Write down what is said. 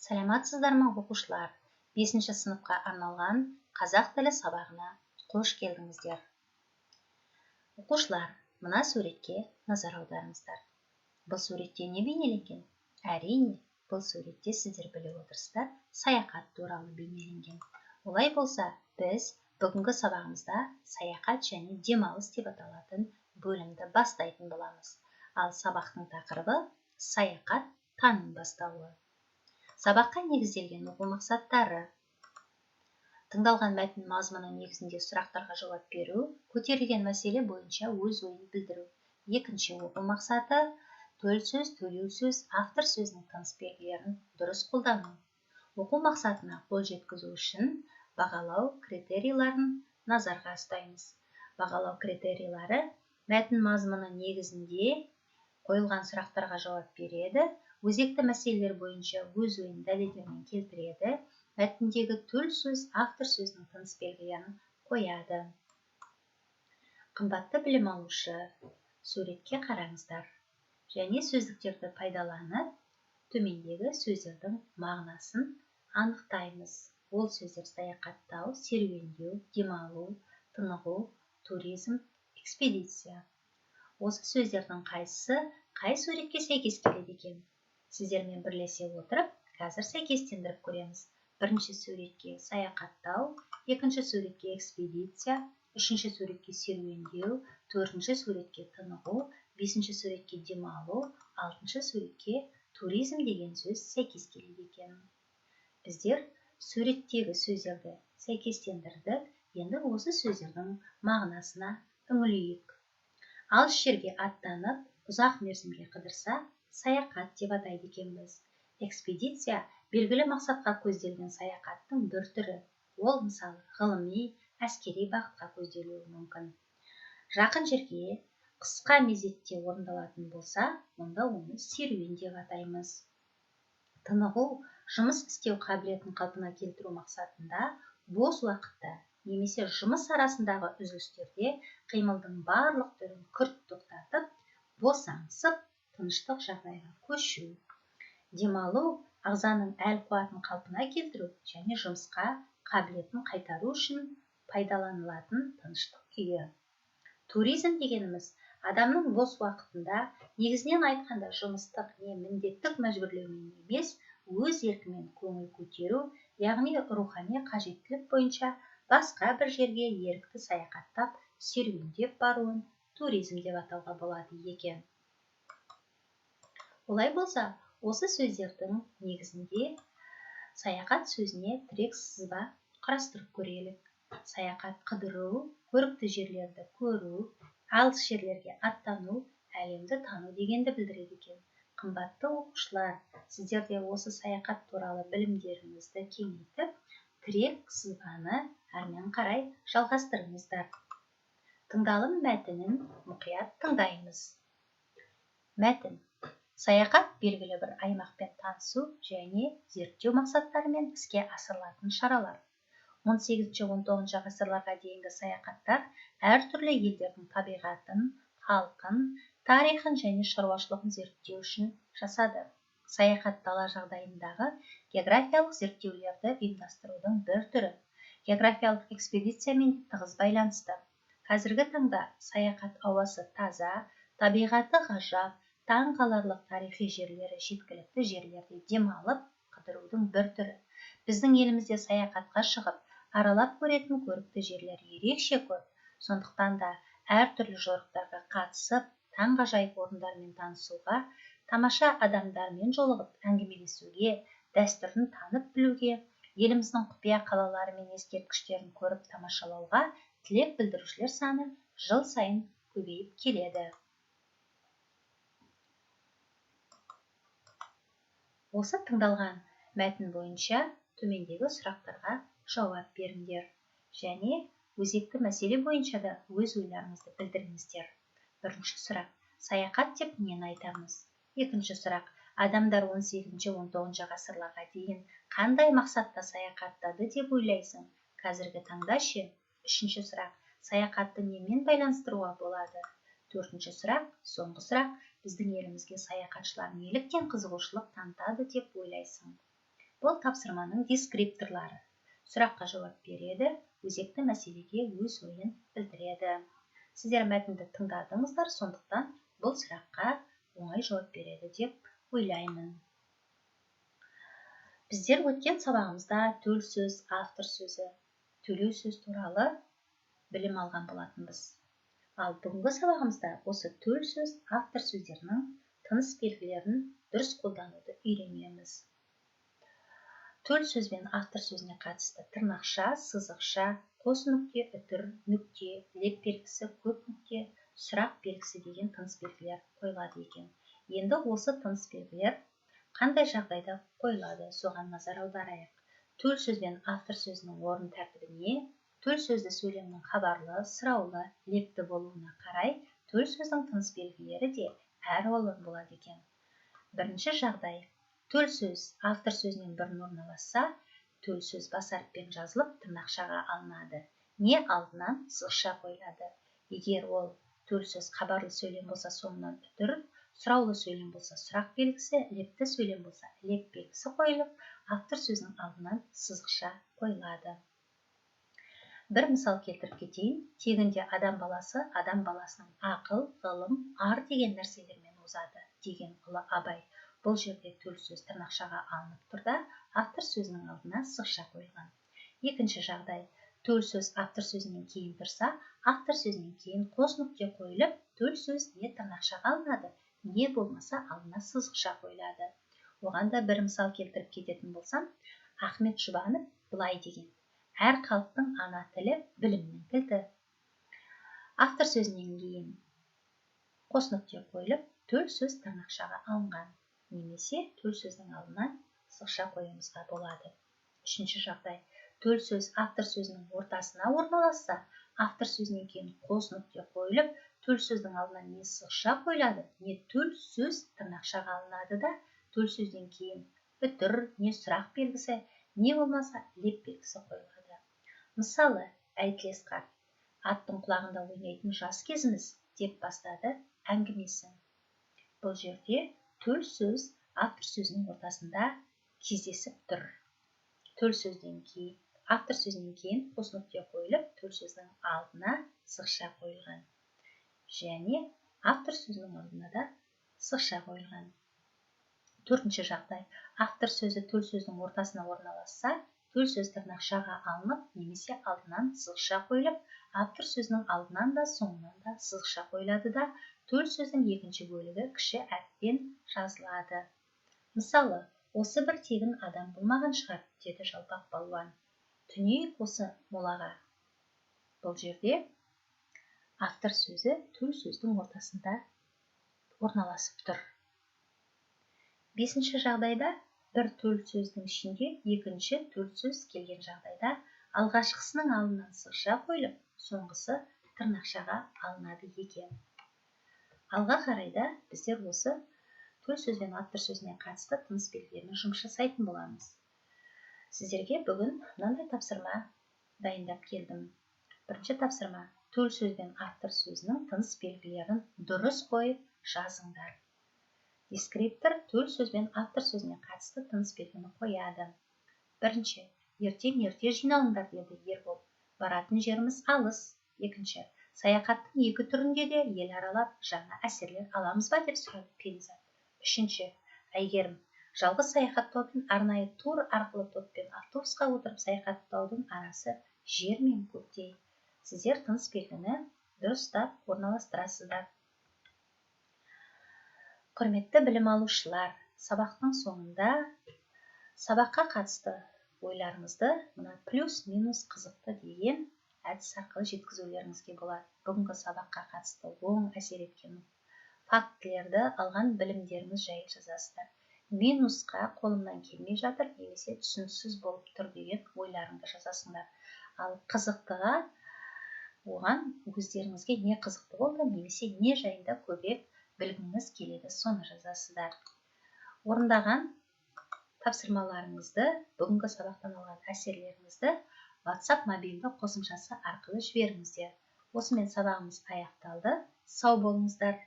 Саламатсыздар ма, оқушылар? Бесінші сыныпқа арналған қазақ тілі сабағына қош келдіңіздер. Оқушылар, мына суретке назар аударыңыздар. Бұл суретте не бейнеленген? Әрине, бұл суретте сіздер біліп отырсыздар, саяхат туралы бейнеленген. Олай болса, біз бүгінгі сабағымызда саяхат және демалыс деп аталатын бөлімді бастайтын боламыз. Ал сабақтың тақырыбы саяхат таным бастауы. Сабаққа негізделген оқу мақсаттары: тыңдалған мәтін мазмұны негізінде сұрақтарға жауап беру, көтерілген мәселе бойынша өз ойын білдіру. Екінші оқу мақсаты: төл сөз, төлеу сөз, автор сөзінің тыныс белгілерін дұрыс қолдану. Оқу мақсатына қол жеткізу үшін бағалау критерийлерін назарға ұстаймыз. Бағалау критерийлері: мәтін мазмұны негізінде қойылған сұрақтарға жауап береді, өзекті мәселелер бойынша өз ойын дәлелдермен келтіреді, мәтіндегі төл сөз, автор сөзінің тыныс белгілерін қояды. Қымбатты білім алушы, суретке қараңыздар және сөздіктерді пайдаланып, төмендегі сөздердің мағынасын анықтаймыз. Ол сөздер: саяхаттау, серуендеу, демалу, тынығу, туризм, экспедиция. Осы сөздердің қайсысы қай суретке сәйкес келеді екен? Сіздермен бірлесе отырып, қазір сәйкестендіріп көреміз. Бірінші суретке саяхаттау, екінші суретке экспедиция, үшінші суретке серуендеу, төртінші суретке тынығу, бесінші суретке демалу, алтыншы суретке туризм деген сөз сәйкес келеді екен. Біздер суреттегі сөздерді сәйкестендірдік, енді осы сөздердің мағынасына үңілейік. Алыс жерге аттанып, ұзақ мерзімге қыдырса, саяхат деп атайды екенбіз. Экспедиция белгілі мақсатқа көзделген саяхаттың бір түрі. Ол, мысалы, ғылыми, әскери бағытқа көзделуі мүмкін. Жақын жерге қысқа мезетте орындалатын болса, онда оны серуен деп атаймыз. Тынығу жұмыс істеу қабілетін қалпына келтіру мақсатында бос уақытта немесе жұмыс арасындағы үзілістерде қимылдың барлық түрін күрт тоқтатып, босаңсып, тыныштық жағдайға көшу. Демалу ағзаның әл-қуатын қалпына келтіру және жұмысқа қабілетін қайтару үшін пайдаланылатын тыныштық күйі. Туризм дегеніміз адамның бос уақытында, негізінен айтқанда, жұмыстық не міндеттік мәжбүрлеумен емес, өз еркімен көңіл көтеру, яғни рухани қажеттілік бойынша басқа бір жерге ерікті саяхаттап, серуендеп баруын туризм деп атауға болады екен. Олай болса, осы сөздердің негізінде саяхат сөзіне тірек сызба құрастырып көрелік. Саяхат қыдыру, көрікті жерлерді көру, алыс жерлерге аттану, әлемді тану дегенді білдіреді екен. Қымбатты оқушылар, сіздер де осы саяхат туралы білімдеріңізді кеңейтіп, тірек сызбаны әрмен қарай жалғастырыңыздар. Тыңдалым мәтінін мұқият тыңдаймыз. Мәтін. Саяхат белгілі бір аймақпен танысу және зерттеу мақсаттарымен іске асырылатын шаралар. 18-19 ғасырларға дейінгі саяхаттар әртүрлі елдердің табиғатын, халқын, тарихын және шаруашылығын зерттеу үшін жасады. Саяхат дала жағдайындағы географиялық зерттеулерді ұйымдастырудың бір түрі. Географиялық экспедициямен тығыз байланысты. Қазіргі таңда саяхат ауасы таза, табиғаты ғажап, таң қаларлық тарихи жерлері жеткілікті жерлерде демалып, қыдырудың бір түрі. Біздің елімізде саяхатқа шығып, аралап көретін көрікті жерлер ерекше көп. Сондықтан да әртүрлі жорықтарға қатысып, таңғажайып орындармен танысуға, тамаша адамдармен жолығып, әңгімелесуге, дәстүрін танып білуге, еліміздің құпия қалалары мен ескерткіштерін көріп тамашалауға тілек білдірушілер саны жыл сайын көбейіп келеді. Осы тыңдалған мәтін бойынша төмендегі сұрақтарға жауап беріңдер және өзекті мәселе бойынша да өз ойларыңызды білдіріңіздер. Бірінші сұрақ: саяхат деп нені айтамыз? Екінші сұрақ: адамдар 18-19 ғасырларға дейін қандай мақсатта саяхаттады деп ойлайсың? Қазіргі таңда ше? Үшінші сұрақ: саяхатты немен байланыстыруға болады? Төртінші сұрақ, соңғы сұрақ: біздің елімізге саяхатшылар неліктен қызығушылық танытады деп ойлайсың? Бұл тапсырманың дескрипторлары. Сұраққа жауап береді, өзекті мәселеге өз ойын білдіреді. Сіздер мәтінді тыңдадыңыздар, сондықтан бұл сұраққа оңай жауап береді деп ойлаймын. Біздер өткен сабағымызда төл сөз, автор сөзі, төлеу сөз туралы білім алған болатынбыз. Ал бүгінгі сабағымызда осы төл сөз, автор сөздерінің тыныс белгілерін дұрыс қолдануды үйренеміз. Төл сөз бен автор сөзіне қатысты тырнақша, сызықша, қос нүкте, үтір, нүкте, леп белгісі, көп нүкте, сұрақ белгісі деген тыныс белгілер қойылады екен. Енді осы тыныс белгілер қандай жағдайда қойылады, соған назар аударайық. Төл сөз бен автор сөзінің орын тәртібіне, төл сөзді сөйлемнің хабарлы, сұраулы, лепті болуына қарай төл сөздің тыныс белгілері де әр алуан болады екен. Бірінші жағдай: төл сөз автор сөзінен бұрын орналасса, төл сөз бас әріппен жазылып, тырнақшаға алынады не алдынан сызықша қойылады. Егер ол төл сөз хабарлы сөйлем болса, соңынан үтір, сұраулы сөйлем болса, сұрақ белгісі, лепті сөйлем болса, леп белгісі қойылып, автор сөзінің алдынан сызықша қойылады. Бір мысал келтіріп кетейін. «Тегінде адам баласы адам баласының ақыл, ғылым, ар деген нәрселермен озады», – деген ұлы Абай. Бұл жерде төл сөз тырнақшаға алынып тұр да, автор сөзінің алдына сызықша қойылған. Екінші жағдай: төл сөз автор сөзінен кейін тұрса, автор сөзінен кейін қос нүкте қойылып, төл сөз не тырнақшаға алынады, не болмаса алдына сызықша қойылады. Оған да бір мысал келтіріп кететін болсам, Ахмет Жұбанов былай деген: «Әр халықтың ана тілі – білімнің кілті». Автор сөзінен кейін қос нүкте қойылып, төл сөз тырнақшаға алынған немесе төл сөздің алдына сызықша қоюымызға болады. Үшінші жағдай: төл сөз автор сөзінің ортасына орналасса, автор сөзінен кейін қос нүкте қойылып, төл сөздің алдына не сызықша қойылады, не төл сөз тырнақшаға алынады да, төл сөзден кейін үтір, не сұрақ белгісі, не болмаса леп белгісі қойылады. Мысалы, Әйтілес қарт: «Аттың құлағында ойнайтын жас кезіміз», – деп бастады әңгімесін. Бұл жерде төл сөз автор сөзінің ортасында кездесіп тұр. Төл сөзден кейін, автор сөзінен кейін қос нүкте қойылып, төл сөздің алдына сызықша қойылған және автор сөзінің алдына да сызықша қойылған. Төртінші жағдай: автор сөзі төл сөздің ортасына орналасса, төл сөз тырнақшаға алынып немесе алдынан сызықша қойылып, автор сөзінің алдынан да, соңынан да сызықша қойылады да, төл сөздің екінші бөлігі кіші әріппен жазылады. Мысалы, «Осы бір тегін адам болмаған шығар, – деді Жалпақ балуан. – Түнейік осы молаға». Бұл жерде автор сөзі төл сөздің ортасында орналасып тұр. Бесінші жағдайда, бір төл сөздің ішінде екінші төл сөз келген жағдайда, алғашқысының алдынан сызықша қойылып, соңғысы тырнақшаға алынады екен. Алға қарай да біздер осы төл сөз бен автор сөзіне қатысты тыныс белгілерімен жұмыс жасайтын боламыз. Сіздерге бүгін мынандай тапсырма дайындап келдім. Бірінші тапсырма: төл сөз бен автор сөзінің тыныс белгілерін дұрыс қойып жазыңдар. Дескриптор төл сөз бен автор сөзіне қатысты тыныс белгіні қояды. Бірінші: «Ертең ерте жиналыңдар, – деді Ербол. – Баратын жеріміз алыс». Екінші: «Саяхаттың екі түрінде де ел аралап, жаңа әсерлер аламыз ба?» – деп сұрады Перизат. Үшінші: «Әйгерім, жалғыз саяхаттау мен арнайы тур арқылы топпен автобусқа отырып саяхаттаудың арасы жер мен көктей». Сіздер тыныс белгіні дұрыстап орналастырасыздар. Құрметті білім алушылар, сабақтың соңында сабаққа қатысты ойларыңызды мына плюс, минус, қызықты деген әдіс арқылы жеткізулеріңізге болады. Бүгінгі сабаққа қатысты оң әсер еткен фактілерді, алған білімдеріңіз жайлы жазасыздар. Минусқа қолымнан келмей жатыр немесе түсініксіз болып тұр деген ойларыңды жазасыңдар. Ал қызықтыға, оған өздеріңізге не қызықты болды немесе не жайында көбірек білгіңіз келеді, соны жазасыздар. Орындаған тапсырмаларыңызды, бүгінгі сабақтан алған әсерлеріңізді WhatsApp мобильді қосымшасы арқылы жіберіңіздер. Осымен сабағымыз аяқталды. Сау болыңыздар.